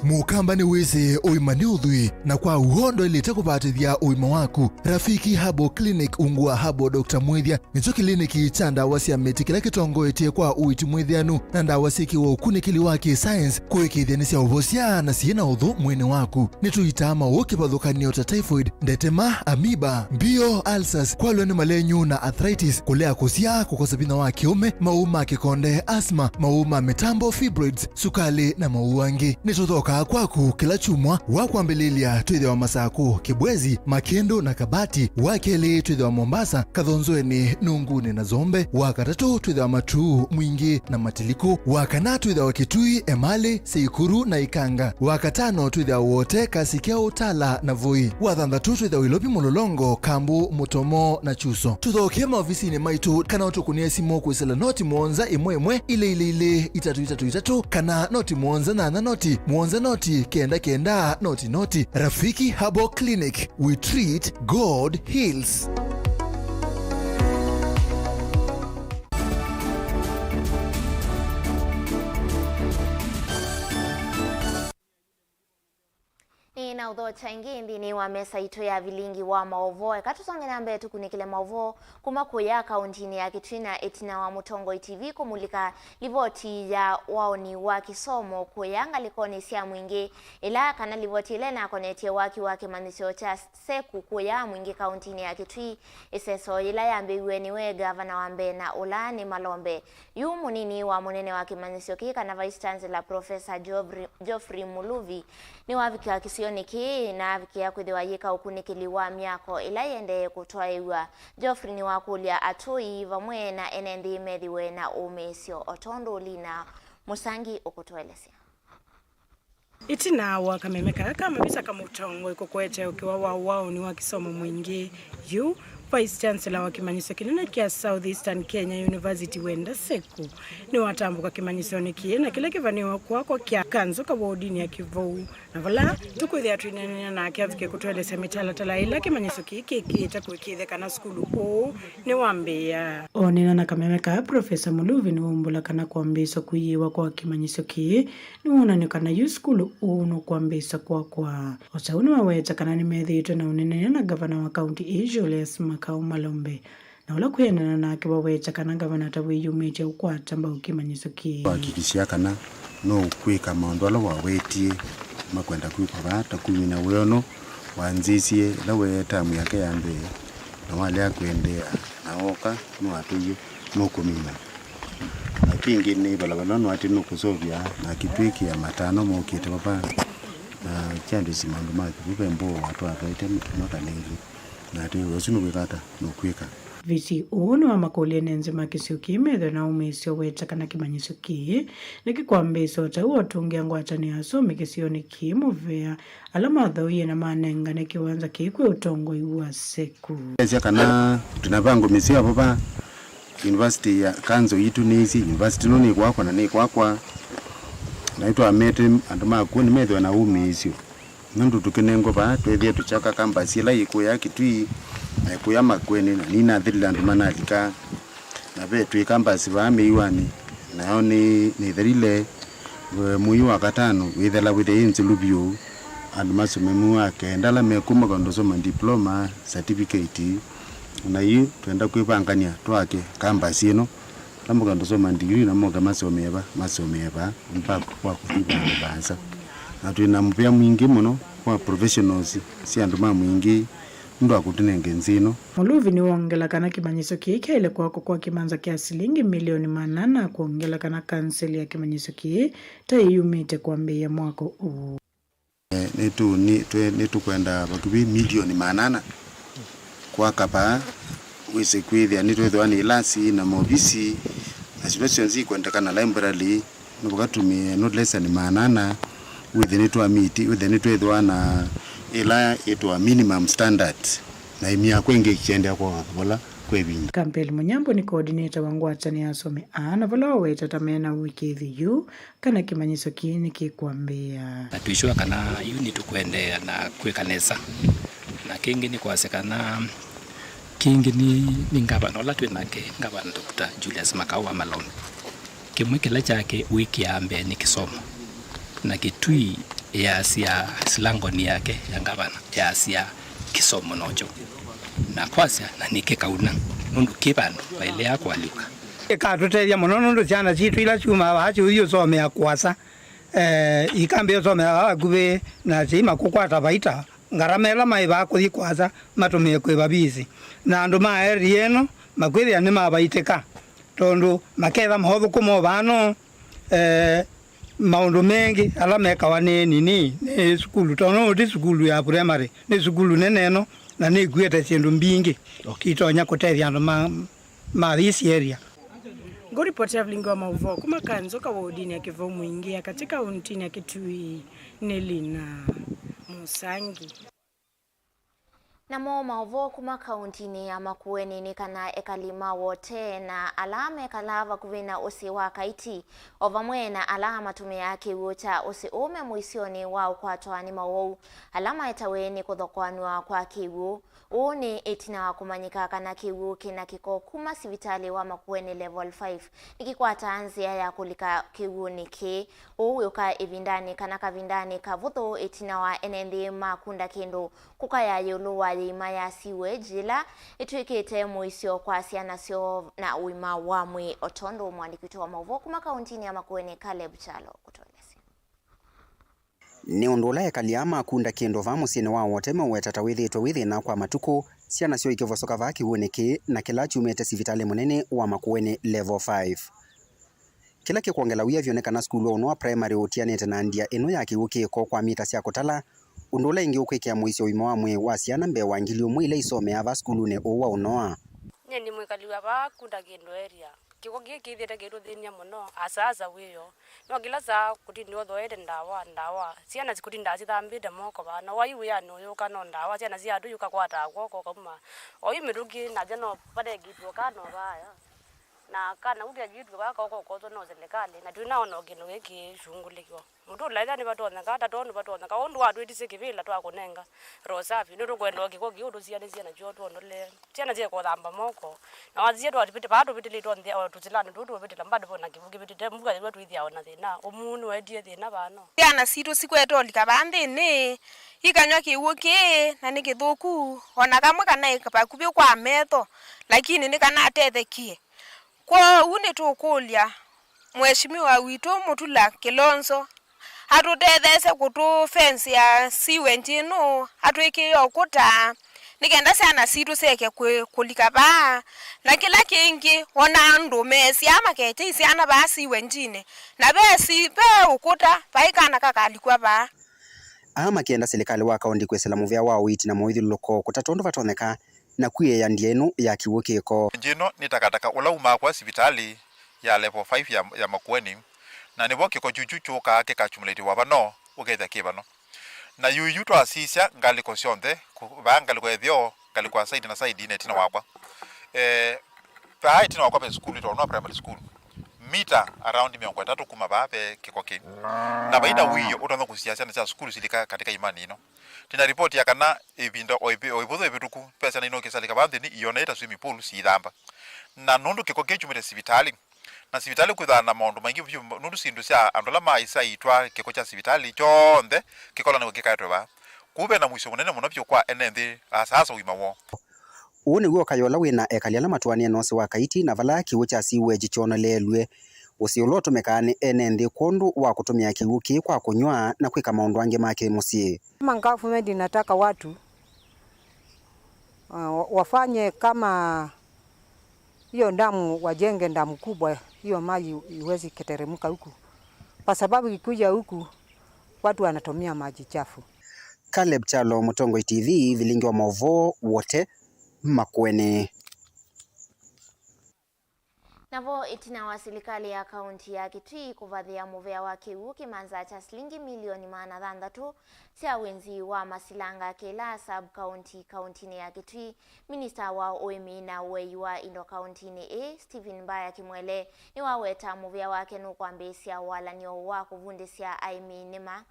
Mũkamba nĩwĩsĩ ũima nĩ ũthwii, na kwa w'o ndwaĩlĩte kũvatĩthya ũima waku. Rafiki Herbal Clinic ungu wa Herbal Doctor Mwĩthya nĩkyo kĩliniki kya ndawa sya mĩtĩ kĩla kĩtongoetye kwa ũiiti mwĩthĩanu na ndawa syĩkĩwe ũkunĩkĩli wa kĩ-science kũĩkĩĩthya nĩsyaũvosya na syĩ na ũthũ mwĩĩnĩ waku. Nĩtũitaa maũũ kĩvathũkany'o ta typhoid, ndetema, amoeba, mbio, ulcers, kwalwa nĩ malenyu na arthritis, kũlea kũsyaa, kũkosa vinya wa kĩũme, maũũ ma kĩkonde, asthma, maũũ ma mĩtambo, fibroids, sukalĩ, na maũũ angĩ. Nĩtũthokaa Kwaku kĩla kyumwa, wa kwambĩlĩlya twĩthĩwa Masakũ, Kĩbwezi, Makĩndũ na Kabati, wa kelĩ twĩthĩwa Mombasa, Kathonzoeni, Nunguni na Zombe, wa katatũ twĩthĩwa Matuu, Mwingĩ na Matiliku, wa kana twĩthĩwa Kitui, Emali, Seikuru na Ikanga, wa katano twĩthĩwa Wote, Kasikya, Utala na Voi, wa thanthatũ twĩthĩwa Ilovi, Mulolongo, Kambu, Mutomo na Chuso. Tũthokee maovisinĩ maitũ kana ũtũkũnĩe simũ kwĩsĩla noti mũonza ĩmwe ĩmwe ilĩ ilĩ ilĩ itatũ itatũ itatũ kana noti mũonza nyanya noti mũonza noti kenda kenda noti noti. Rafiki Herbal Clinic, we treat, God heals. Nĩ na ũthokya ĩngĩ nthĩnĩ wa mesa itũ ya vilingi wa maũvoo. Eka tũsonge na mbee tũkunĩkĩle maũvoo kuma kũya kaũntinĩ ya Kitui na ĩtina wa Mũtongoi T V kũmulika livoti ya waũni wa kĩsomo kũya ngalĩkonĩ sya Mwingĩ, ĩla kana livoti ĩla ĩnakonetye waki wa kĩmanyĩsyo kya SEKU kũya Mwingĩ kaũntinĩ ya Kitui, ĩseso yĩla yambĩĩw'e nĩwe ngavana wa mbee na ũla nĩ Malombe. Yu mũnini wa mũnene wa kĩmanyĩsyo kĩĩ kana Vice Chancellor Professor Geoffrey, Geoffrey Muluvi nĩwavikĩa kĩsionĩ kĩĩ na avikĩa kwĩthĩwa yĩka ũkunĩkĩli wa myako ĩla yĩendee kũtwaĩw'a. Geoffrey nĩwakũlya atũi vamwe na ene nthĩ methĩwe na ũmĩĩsyo o tondũ Lina Mũsangi ũkũtũelesya. Ĩtina wa kameme kaa ka mavisa ka mũtongoi kũkwete ũkĩwa wa waũni wa kĩsomo Mwingĩ, yu Vice Chancellor wa kĩmanyĩsyo kĩnene kya South Eastern Kenya University wenda SEKU nĩwatambũka kĩmanyĩsyonĩ kĩĩ na kĩla kĩvanĩwe kwakwa kya kanzũ ka wodini ya Kĩvou, na vala tũkwĩthĩa twĩneenany'a nake avike kũtũelesya mĩtalatala ĩla kĩmanyĩsyo kĩĩ kĩkĩĩte kũĩkĩĩthya kana sukulu ũũ nĩwambĩĩa. Oneena na kameme kaa, Professor Muluvi nĩwaumbũla kana kwambĩĩswa kũiĩwa kwa kĩmanyĩsyo kĩĩ nĩwonany'o kana yu sukulu ũũ nũkwambĩĩsya kwakwa. O ta ũu nĩwaweta kana nĩmethĩĩtwe na ũneenany'a na ngavana wa kaunti ĩĩ Julius Makau Malombe, na ũla kwĩanana nake waweta kana ngavana ta wĩyumĩtye ũkwata mbau kĩmanyĩsyo kĩĩ. Kũhakikisha kana nũkwĩka maũndũ ala wawetie makwenda kwĩkwa vaa, ta kumina wĩono wanzĩsye ĩla we tamu yake ya mbee, na walea kũendeea na oka nũatũie nũkũmina. Na kĩngĩ nĩ valavala nũatĩ nũkũseũvya na akĩtwĩkĩa matano mokĩte vava, na kyandĩsĩ maũndũ ma kĩvu ve mbũũ watwathete makanĩngĩ, na atĩ ũsu nũkwĩka ata nũkwĩka. V C ũũ nĩwamakũlya ene nthĩ ma kĩsio kĩĩ methwe na ũmĩĩsyo weta kana kĩmanyĩsyo kĩĩ nĩkĩkwambĩĩsya o ta ũu atũngĩa ngwatanĩo ya asomi kĩsionĩ kĩĩ mũvea ala mathaũie na manengane kĩwanza kĩĩ kwĩ ũtongoi wa SEKU. Esya kana twĩna vango mĩseo vava, university ya kanzo yitũ nĩĩsĩ university ĩno nĩ kwakwa na nĩ kwakwa, na nĩtwamete andũ makw'o nĩmethĩwe na ũmĩĩsyo. Nũndũ tũkĩnengwa vaa, tweethĩie tũkyaka campus ĩla yĩ kũya Kitui, na ĩkũya Makueni, na nĩnathĩlile andũ manalika. Na ve twĩ campus vaa mĩiwanĩ, nayo nĩ, nĩthelile. Mwei wa katano wĩthela wĩthĩa yĩ nzelu vyũ, andũ masome mwei wa kenda ala mekuma kwenda ũsoma diploma, certificate, na yu twenda kwĩvangany'a twake campus ĩno. Ala mũkenda ũsoma degree na moke masomee va, masomee va, mpaka kwa kũthi vandũ vaasa. Na twĩ na mũvea mwingĩ mũno kwa professionals sya andũ ma mwingĩ nũndũ wa kũtũnenge nthĩ ĩno. Muluvi nĩwongela kana kĩmanyĩsyo kĩĩ kyaĩle kwakwa kwa kĩmanza kya silingi milioni maana ana, kwongela kana kanseli ya kĩmanyĩsyo kĩĩ ta ĩyumĩte kwambĩĩa mwako ũũ. Eh, nĩtũ-, nĩ-, twe-, nĩtũkwenda vakuvĩ milioni maana ana kwaka vaa, wĩsĩ kwĩthĩa nĩtwĩthĩwa nĩ ilasi na maovisi na syĩndũ syonthe ikwendekana, library, nũvaka tũmĩe no less than maana ana, wĩthĩ nĩtwamiti, wĩthĩ nĩtwĩthĩwa na ĩla ĩtwa minimum standard, na ĩmyakwa ĩngĩ ĩkĩendea kwaka vala kwa ĩvinda. Kampel Mũnyambũ nĩ coordinator wa ngwatanĩo ya asomi aa, na vala waweta ta mena ũĩkĩĩthyo yu kana kĩmanyĩsyo kĩĩ nĩkĩkwambĩĩa. Na twĩ sure kana yu nĩtũkũendeea na kwĩka nesa. Na kĩngĩ nĩ kwasya kana kĩngĩ nĩ, nĩ ngavana ũla twĩ nake, Ngavana Doctor Julius Makau wa Malombe. Kĩmwe kĩla kyake wĩkĩaa mbee nĩ kĩsomo. Na Kitui yaasya, slangoni yake ya ngavana yaasya, kĩsomo nokyo. Na kwasya, na nĩkĩkauna, nũndũ kĩ vandũ vaĩlĩaa kũalyũka. Ĩkatũtethya mũno nũndũ syana sitũ ila syumaa vaa siũthi ũsomea kũasa, eh, ikambĩĩa ũsomea vaa vakuvĩ na syĩima kũkwata vaita, ngarama ĩla maĩvaa kũthi kũasa matũmĩe kũĩva visi. Na andũ ma area ĩno makwĩthĩa nĩmavaitĩka tondũ maketha maũthũkũma o vaa no, eh, Maũndũ mengĩ ala mekawa nĩ nini nĩ sukulu, tondũ ũũ ti sukulu ya primary, nĩ sukulu nene ĩno, na nĩ ĩkuĩte syĩndũ mbingĩ itonya kũtethya andũ ma, ma this area. Ngũripoti ya vilingi wa maũvoo kuma Kanzoka wodini ya Kĩvũmwingĩ ya katĩ kauntinĩ ya Kitui nĩ Lina Mũsangi. Namo maũvoo kuma kauntinĩ ya Makueni nĩ kana ekali ma Wote na ala mekalaa vakuvĩ na ũsĩ wa Kaiti, o vamwe na ala matũmĩaa kĩw'ũ kya ũsĩ ũũ me mũisyonĩ wa ũkwatwa nĩ mawau ala maetawe nĩ kũthokoanw'a kwa kĩw'ũ. Ũũ nĩ ĩtina wa kũmanyĩka kana kĩw'ũ kĩ na kĩko kuma sivitalĩ wa Makueni Level five nĩkĩkwataa nzĩa ya kũlika kĩw'ũnĩ kĩĩ. Ũu wĩũka ĩvindanĩ kana kavindanĩ kavũthũ ĩtina wa ene nthĩ ma Kunda Kĩndũ kũkaya ĩũlũ wa yĩima ya sewage yĩla ĩtw'ĩkĩte mũisyo kwa syana syoo na ũima wa mwĩĩ, o tondũ mũandĩki witũ wa maũvoo kuma kauntinĩ ya Makueni, Caleb Kyalo, kũtũelesya. Nĩ ũndũ ũla ekali aa ma Kunda Kĩndũ vaa mũsyĩnĩ wa Wote meũweta ta wĩthĩĩtwe wĩ thĩna kwa matukũ, syana syoo ikĩvosoka vaa kĩw'ũnĩ kĩĩ na kĩla kyumĩte sivitalĩ mũnene wa Makueni Level five. Kĩla kĩkwongela wia vyũ nĩ kana sukulu wa ũno wa primary ũtianĩte na ndia ĩno ya kĩw'ũ kĩko kwa mita sya kũtala, ũndũ ũla ĩngĩ ũkwĩkĩa mũisyo ũima wa mwĩĩ wa syana mbee wa ngili ũmwe ila isomeaa vaa sukulunĩ ũũ wa ũnoa. Nyie nĩ mwĩkali wa vaa Kunda Kĩndũ area. Kĩko kĩĩ kĩthĩĩte kĩitũthĩny'a mũno, asa asa wĩoo. No kĩla saa kũtinda ũthoete ndawa, ndawa. Syana kũtindaa sithambĩte moko vaa, na wai wĩanĩ ũyũka no ndawa. Syana sya andũ iũka kwataa kw'oko ũkauma. O yu mĩtũkĩ, na nza no vate kĩtuo kaa no vaya. Na kana kau ke kĩtuo kaa koko kotho no silikalĩ, na twĩnaona o kĩndũ gĩkĩ kĩshungulĩkiwa. Mũndũ ũla ĩtha nĩvatonyeka, ata too nĩvatonyeka, ũndũ watwĩtisye kĩvĩla twakũnenga roho safi, nĩtũkwenda o kĩko kĩu tũsianĩsye nakyo twonolee. Syana syĩkũthamba moko. Na wasisya twavĩtĩ-, vaa tũvĩtĩlĩtwe nthĩ, o tũsilanĩ tũu tũvĩtĩla, mbado vona kĩw'ũ kĩvĩtĩte, mũka yĩw'a twĩthĩawa na thĩna, ũmunu wetie thĩna vano. Syana sitũ sikwete ũlika vaa nthĩnĩ, ikanyw'a kĩw'ũ kĩĩ, na nĩ kĩthũku, o na kamwe kana ĩ vakuvĩ kwa metho, lakini nĩkanatethekie. Kwoou nĩtũkũlya Mheshimiwa witũ Mutula Kilonzo atũtetheesye kũtũ fence ya sewage ĩno, atwĩkĩĩe ũkũta, nĩ kenda syana sitũ syeke kwĩ-, kũlika vaa. Na kĩla kĩngĩ, ona andũ meesyaa makekya syana vaa sewage-inĩ, na ve si-, ve ũkũta, vai kana kakalikw'a vaa. Aa makĩenda silikalĩ wa kaũnti kwĩsĩla mũvĩa wa ũiiti na mũithyũlũlũko kũtata ũndũ vatonyeka na kwiĩa ndia ĩno ya kĩw'ũ kĩko. Ndia ĩno nĩ takataka ũla umaa kwa sivitalĩ ya level five ya, ya Makueni, na nĩvo kĩko kyukyu kyũkaa kĩkaccumulate-wa vano, ũkethĩa kĩ vano. Na yu, yu twasisya ngalĩko syonthe, kũ-, vaa ngalĩko ya ĩtheo, ngalĩko ya side na side, na ĩtina wakwa. Eh, vaa ĩtina wakwa ve sukulu ĩtawa Ũnoa Primary School. Mita around mĩongo ĩtatũ kuma vaa ve kĩko kĩ. Na vaina wĩoo ũtonya kũsiĩa syana sya sukulu silika katika imani ĩno. Ndina ripoti ya kana ĩvinda o ĩvi-, o ĩvũthũ ĩvĩtũku, ve syana inoki syalika vaa nthĩnĩ iona ĩta swimming pool siithamba. Na nũndũ kĩko kĩkyumĩte sivitalĩ, na sivitalĩ kwĩthaa na maũndũ maingĩ vyũ, nũndũ syĩndũ sya andũ ala maĩsa itwaa kĩko kya sivitalĩ kyonthe kĩkolanĩw'a kĩkaetwe vaa. Kũu ve na mũisyo mũnene mũno vyũ kwa ene nthĩ, asa asa ũima woo. Ũũ nĩw'o ũkaya ũla wĩ na ekali ala matũanĩe na ũsĩ wa Kaiti na vala kĩw'ũ kya sewage kyonoleelw'e, ũsĩ ũla ũtũmĩkaa nĩ ene nthĩ kwondũ wa kũtũmĩa kĩw'ũ kĩĩ kwa kũnyw'a na kwĩka maũndũ angĩ ma kĩ-mũsyĩ. Kama government inataka watu, uh, wafanye kama hiyo damu, wajenge damu kubwa, hiyo maji iwezi keteremka huku, kwa sababu ikikuja huku watu wanatumia maji chafu. Caleb Kyalo, Mũtongoi T V, vilingi wa maũvoo, Wote, Makueni. Navo ĩtina wa silikalĩ ya kaunti ya Kitui kũvathĩa mũvea wa kĩw'ũ kĩmanza kya silingi milioni maana thanthatũ sya wĩnzi wa masilanga kĩla sub-county kauntinĩ ya Kitui, minista wa ũĩmi na ũei wa indo kauntinĩ ĩĩ, Stephen Mbaya Kimwele, nĩwaweta mũvea wake nũkwambĩĩsya walany'o wa kũvundĩsya aĩmi nĩma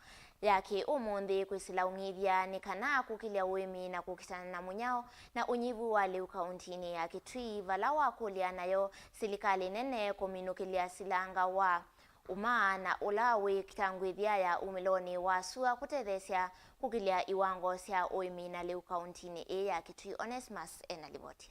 ya kĩ-ũmũnthĩ kwĩsĩla ũng'ithya nĩ kana kũkĩlya ũĩmi na kũkitana na mũnyao na ũnyivu wa lĩu kauntinĩ ya Kitui, vala wakũlya nayo silikalĩ nene kũminũkĩlya silanga wa ũmaa na ũla wĩ kitangwĩthya ya umĩlonĩ wa sua kũtetheesya kũkĩlya iwango sya ũĩmi na lĩu kauntinĩ ĩĩ ya Kitui. Onesmus ena livoti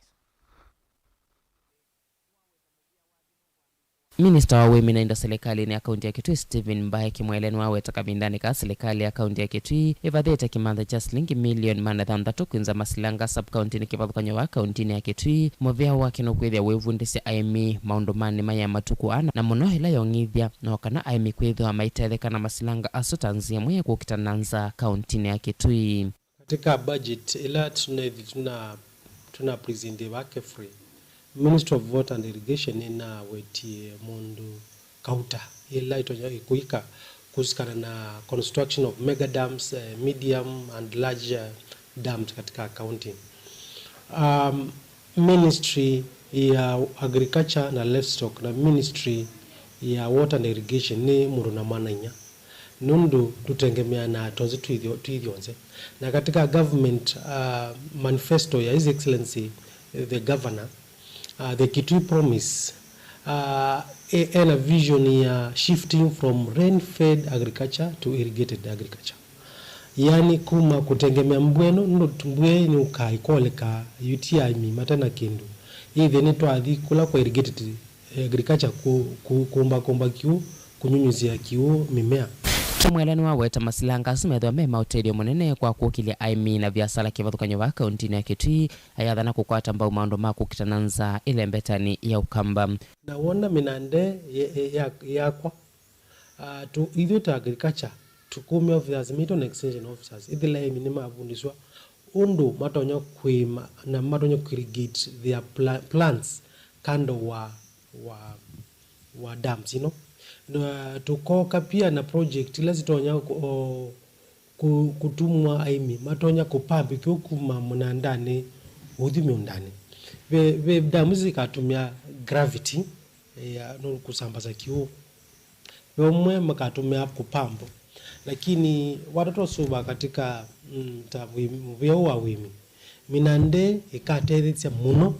ĩsu. Minista wa ũĩmi na indo silikalĩnĩ ya kaunti ya Kitui, Stephen Mbae Kimwele, nĩwaweta kavindanĩ kaa silikalĩ ya kaunti ya Kitui ĩvathĩte kĩmantha kya silingi milioni maana thanthatũ kwĩnza Masilanga sub-county-nĩ kĩvathũkany'o wa kaunti-nĩ ya Kitui. Mũvĩa wake nũkwĩthĩa wĩvundĩsya aĩmi maũndũ ma nĩma ya matukũ ana, na mũno ĩla yong'ithya no kana aĩmi kwĩthĩwa maitetheka na masilanga asu ta nzĩa ĩmwe ya kũkita na nza kaunti-nĩ ya Kitui. Katika budget ĩla tũnaithi tũna, tũna present vaa KEFRI, Ministry of Water and Irrigation nĩnawetie mũndũ kauta ĩla ĩtonya ĩkũika kuhusikana na construction of mega dams, eh, medium and large, eh, dams katika county. Um, Ministry ya Agriculture na Livestock na Ministry ya Water and Irrigation nĩ mũndũ na mwana-inya, nũndũ tũtengemeanaa twonse twĩ ithyo-, twĩ ithyonthe. Na katika government, uh, manifesto ya His Excellency, eh, the Governor, uh, the Kitui Promise, uh, e-, ena vision ya shifting from rain-fed agriculture to irrigated agriculture. Yani kuma kũtengemea mbua ĩno, nũndũ mbua ĩno nĩyũkaa ĩkoleka yu ti aĩmi mate na kĩndũ. Ĩthĩ nĩtwathi kũla kwa irrigated agriculture kũ-, kũ-, kũmba kũmba kĩw'ũ, kũnyunyusya kĩw'ũ mĩmea. Kimwele nĩwaweta masilanga asu methĩwa me ma ũtethyo mũnene kwa kũkĩlya aĩmi na viasala kĩvathũkany'o vaa kaunti-inĩ ya Kitui, ayathana kũkwata mbau maũndũ ma kũkita na nzaa ĩlembetanĩ ya Ũkamba. Na wona mĩnande ye-, ye-, ya-, yakwa, ah, tu-, ithyĩ ta agriculture, tu-, kũmĩ officers maitũ na extension officers, ĩthĩla aĩmi nĩmavundĩsw'a ũndũ matonya kũĩma na matonya kũirrigate their pla-, plants kando wa, wa, wa dams ino. Na tũkoka pia na project ila sitonya kũ-, o, kũ-, kũtumwa aĩmi matonya kũpambĩkĩwa kuma mũnandanĩ ũthi mĩũndanĩ. Ve, ve damu isu ikatũmĩa gravity, eh, ya, no kũsambasa kĩw'ũ. Ve ũmwe makatũmĩa kũpambo. Lakini watata ũsuva katika, mm, ta wĩ-, mũvĩa ũũ wa wĩmi, mĩnande ĩkatetheesya mũno.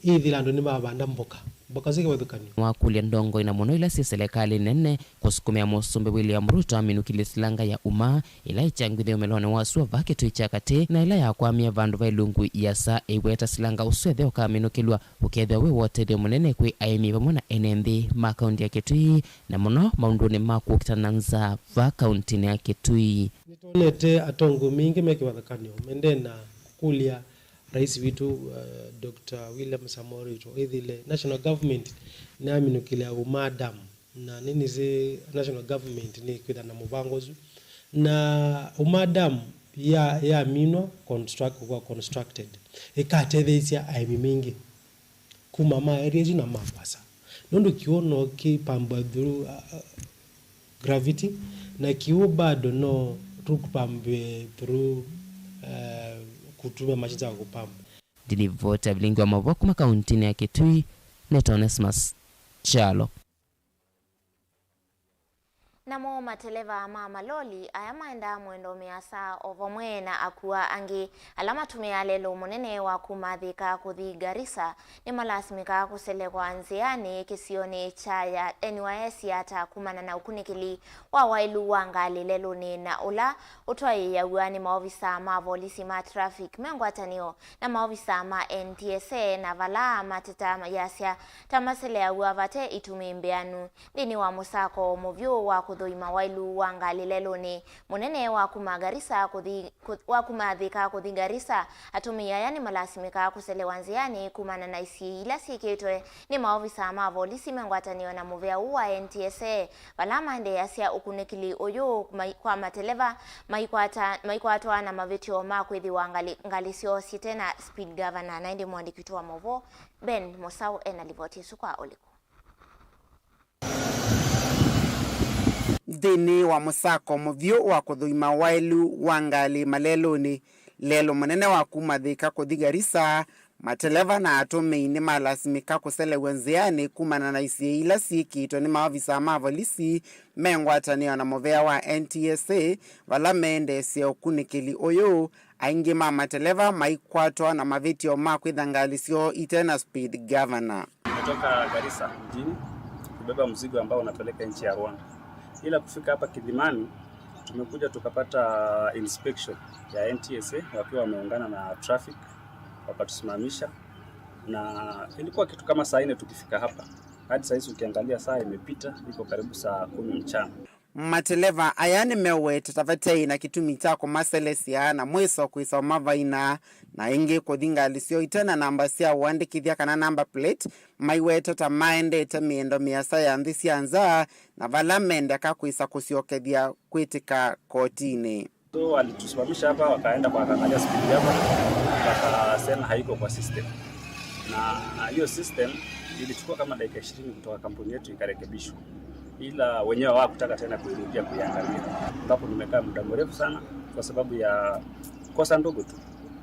Ĩthĩla andũ nĩmavanda mboka, mboka syĩ kĩvathũkany'o. Wakũlya ndongoi na mũno ila syĩ silikalĩ nene kũsukumĩa Mũsumbĩ William Ruto aminũkĩlye silanga ya Uma, ĩla ĩkyangwĩthĩwe ũmelonĩ wa sua vaa Kitui kya katĩ, na ĩla yakwamie vandũ va ilungu iasa ĩiweta silanga ũsu ethĩwa ũkaminũkĩlw'a ũkethĩwa wĩ wa ũtethyo mũnene kwĩ aĩmi vamwe na ene nthĩ ma kaunti ya Kitui, na mũno maũndũnĩ ma kũkita na nzaa vaa kauntinĩ ya Kitui. Nĩtwonete atongoi maingĩ me kĩvathũkany'o mendee na kũkũlya Rais witũ, uh, Doctor William Samoei Ruto ethĩle national government nĩyaminũkĩlya Uma Dam, na nĩnĩsĩ national government nĩkwĩtha na mũvango ũsu, na Uma Dam ya, yaminwa construct-, kwa constructed, ĩkatetheesya aĩmi maingĩ kuma ma area isu na ma kwasa, nũndũ kĩw'ũ no kĩpambwa through, uh, gravity, na kĩw'ũ bado no tũpambwe through, uh, kũtũmĩa machine sya kũpamba. Ndinivoti ya vilingi wa mavua kuma kauntinĩ ya Kitui, nĩtawa Onesmus Kyalo. Namo mateleva ma maloli aya maendaa mwendo mĩasa o vamwe na akua angĩ ala matũmĩaa lelũ mũnene wa kuma Thika kũthi Garissa nĩmalasimĩkaa kũselew'a nzĩanĩ kĩsionĩ kya ya N Y S Yatta kumana na ũkunĩkĩli wa waĩlu wa ngalĩ lelũnĩ, na ũla ũtwaĩĩaw'a nĩ maovisa ma volisi ma traffic me ngwatanĩo na maovisa ma N T S A, na vala mateta mayasya ta maseleaw'a vate itumi mbĩanu. Nthĩnĩ wa mũsako mũvyũ wa kũthũima waĩlu wa ngalĩ lelũnĩ, mũnene wa kuma Garissa kũthi, kũ-, wa kuma Thika kũthi Garissa, atũmĩi aya nĩmalasimĩkaa kũselewa nzĩanĩ kumana na isiĩi ila syĩkĩtwe nĩ maovisa ma volisi me ngwatanĩo na mũvĩa ũũ wa N T S A, vala maendeeasya ũkunĩkĩli ũyũ mai-, kwa mateleva maikwata-, maikwatwa na mavĩtyo ma kwĩthĩwa ngalĩ, ngalĩ syoo syĩte na speed governor. Na ĩndĩ mũandĩki witũ wa maũvoo Ben Mũsaũ ena livoti ĩsu kwa ũliku. Nthĩnĩ wa mũsako mũvyũ wa kũthũima waĩlu wa ngalĩ malelũnĩ, lelũ mũnene wa kuma Thika kũthi Garissa, mateleva na atũmĩi nĩmalasimĩka kũselew'a nzĩanĩ kumana na isiĩi ila syĩkĩtwe nĩ maovisa ma volisi me ngwatanĩo na mũvea wa N T S A, vala meendeesya ũkunĩkĩli ũyũ, aingĩ ma mateleva maikwatwa na mavĩtyo ma kwĩtha ngalĩ syoo ite na speed governor. Tumetoka Garissa mjini kubeba mzigo ambao unapeleka nchi ya Rwanda. Ila kufika hapa Kidhimani, tumekuja tukapata inspection ya N T S A wakiwa wameungana na traffic, wakatusimamisha, na ilikuwa kitu kama saa nne tukifika hapa. Hadi saa hizi ukiangalia saa imepita, iko karibu saa kumi mchana. Mateleva aya nĩmeũweta ta vate na kĩtumi kya kũmaselesya na mwĩso kwĩsa ũmavaina, na ĩngĩ kũthi ngalĩ syoo ite na namba sya ũandĩkĩthya kana number plate, maiweta ta maendete mĩendo mĩasa ya nthĩ sya nza, na vala mendeka kwĩsa kũsyokethya kwĩtĩka kotinĩ. So walitusimamisha hapa, wakaenda kwa wakaangalia speed hapa, wakasema haiko kwa system. Na hiyo system ilichukua kama dakika ishirini kutoka kampuni yetu ikarekebishwa, ila wenyewe hawakutaka tena kuirudia kuiangalia, ambapo nimekaa muda mrefu sana kwa sababu ya kosa ndogo tu.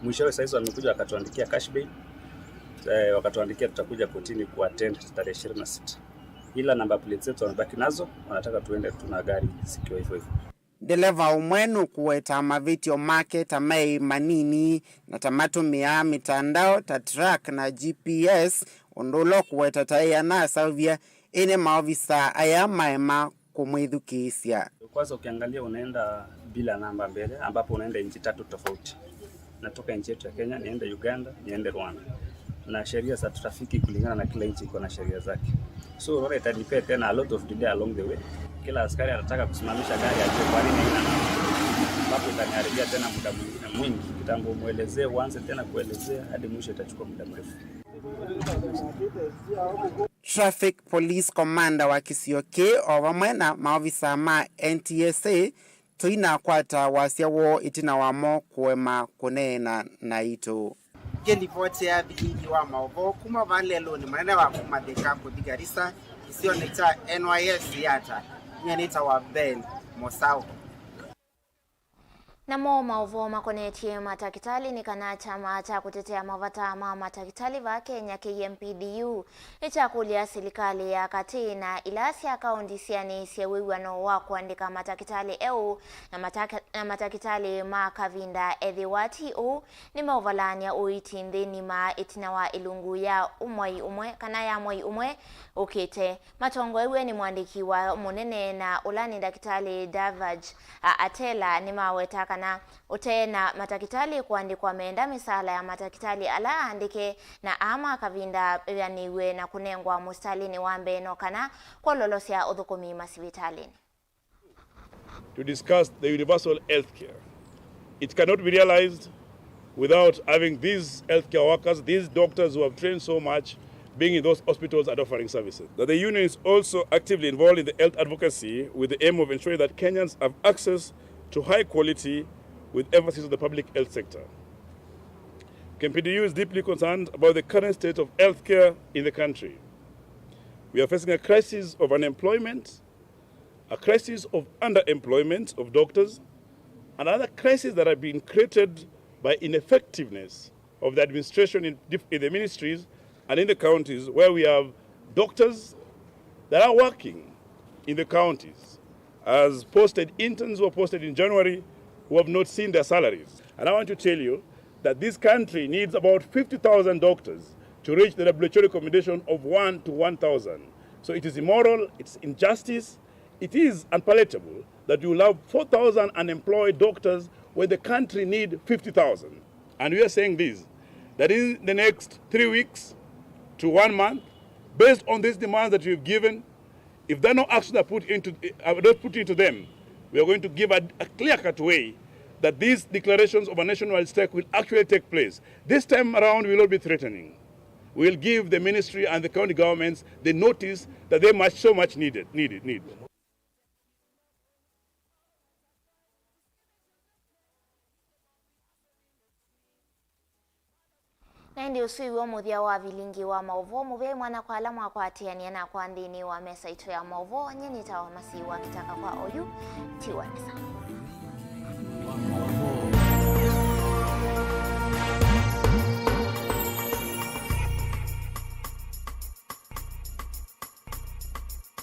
Mwishowe saizi wamekuja wakatuandikia cash bail, eh, wakatuandikia tutakuja kotini kuattend tarehe ishirini na sita, ila namba plates zetu wamebaki nazo, wanataka tuende tuna gari zikiwa hivyo hivyo. Ndeleva ũmwe nũkũweta mavĩtyo make ta maĩ manini na ta matũmĩaa mĩtandao ta track na G P S, ũndũ ũla ũkũweta ta ĩ anasaũvya, ĩndĩ maovisa aya maema kũmwĩthukĩĩsya. Kwanza ukiangalia unaenda bila namba mbele, ambapo unaenda nchi tatu tofauti. Natoka nchi yetu ya Kenya, niende Uganda, niende Rwanda. Na sheria za trafiki kulingana na kila nchi iko na sheria zake. So unaona itanipea tena a lot of delay along the way. Kila askari anataka kusimamisha gari ajue kwa nini haina namba. Ambapo itaniharibia tena muda mwingine mwingi. Kitambo umwelezee, uanze tena kuelezea, hadi mwisho itachukua muda mrefu. Traffic Police Commander wa kĩsio kĩĩ o vamwe na maovisa ma N T S A tũinakwata wasya woo ĩtina wamo kũema kũneena naitũ. Ngĩlivotea vilingi wa maũvoo kuma vaa lelũnĩ mũnene wa kuma Thika kũthi Garissa, kĩsionĩ kya N Y S Yatta, nyie nĩtawa Ben Mũsaũ. Namo maũvoo makonetye matakĩtalĩ nĩ kana kyama kya kũtetea mavata ma matakĩtalĩ vaa Kenya, K M P D U, nĩkyakũlya silikalĩ ya katĩ na ila sya kaũnti syanĩsye wĩw'ano wa kũandĩka matakĩtalĩ eũ na mataka-, na matakĩtalĩ ma kavinda, ethĩwa ti ũu, nĩmeũvalany'a ũiiti nthĩnĩ ma ĩtina wa ĩlungu ya mwei ũmwe kana ya mwei ũmwe ũkĩte. Matongoew'e nĩ mũandĩki wa mũnene na ũla nĩ ndakĩtalĩ Davaj a Atela nĩmaweta kana ũtee na matakĩtalĩ kũandĩkwa meenda mĩsaala ya matakĩtalĩ ala aandĩke na aa ma kavinda meanĩw'e na kũnengwa mũsitalĩnĩ wa mbee no kana kwololosya ũthũkũmi masivitalĩnĩ. To discuss the universal health care. It cannot be realized without having these healthcare workers, these doctors who have trained so much, being in those hospitals and offering services. That the union is also actively involved in the health advocacy with the aim of ensuring that Kenyans have access to high quality with emphasis on the public health sector. K M P D U is deeply concerned about the current state of healthcare in the country. We are facing a crisis of unemployment, a crisis of underemployment of doctors, and other crises that have been created by ineffectiveness of the administration in, dif-, in the ministries and in the counties, where we have doctors that are working in the counties as posted interns who were posted in January who have not seen their salaries. And I want to tell you that this country needs about fifty thousand doctors to reach the W H O recommendation of one to one thousand. So it is immoral, it's injustice, it is unpalatable that you will have four thousand unemployed doctors when the country need fifty thousand. And we are saying this, that in the next three weeks to one month, based on these demands that you've given, if there are no actions are put into, are not put into them, we are going to give a, a clear-cut way that these declarations of a nationwide strike will actually take place. This time around, we will not be threatening. We will give the ministry and the county governments the notice that they much, so much needed, needed, need. Na ĩndĩ ũsu ĩw'o mũthya wa vilingi wa maũvoo. Mũvea mwanya kwa ala mwakwatĩanĩa nakwa nthĩnĩ wa mesa itũ ya maũvoo. Nyie nĩtawa Masiwa Kĩtaka kwa oyu. Tiwa nesa.